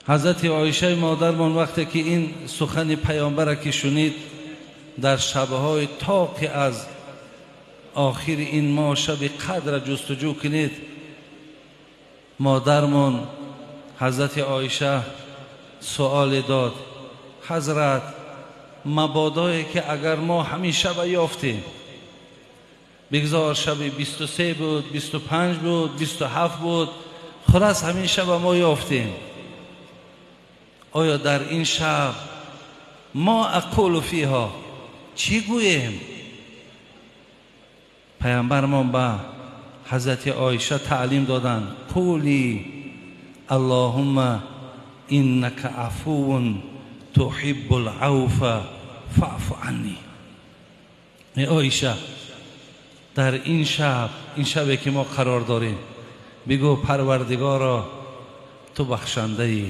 Ҳазрати Оиша модармон вақте ки ин сухани паёмбара ки шунид, дар шабҳои тоқи аз охири ин моҳ шаби қадр ҷустуҷӯ кунед, модармон ҳазрати Оиша суоле дод: ҳазрат, мабодое ки агар мо ҳамин шаба ёфтем, бигзор шаби 23 буд, 25 буд, 27 буд, хулас ҳамин шаба мо ёфтем, оё дар ин шаб мо ақулу фиҳо чӣ гӯем? Паёмбармон ба ҳазрати Оиша таълим доданд: қули аллоҳумма иннака афувун туҳиббул афва фаъфу анни. Эй Оиша, дар ин шаб, ин шабе ки мо қарор дорем, бигӯ: Парвардигоро, ту бахшандаӣ.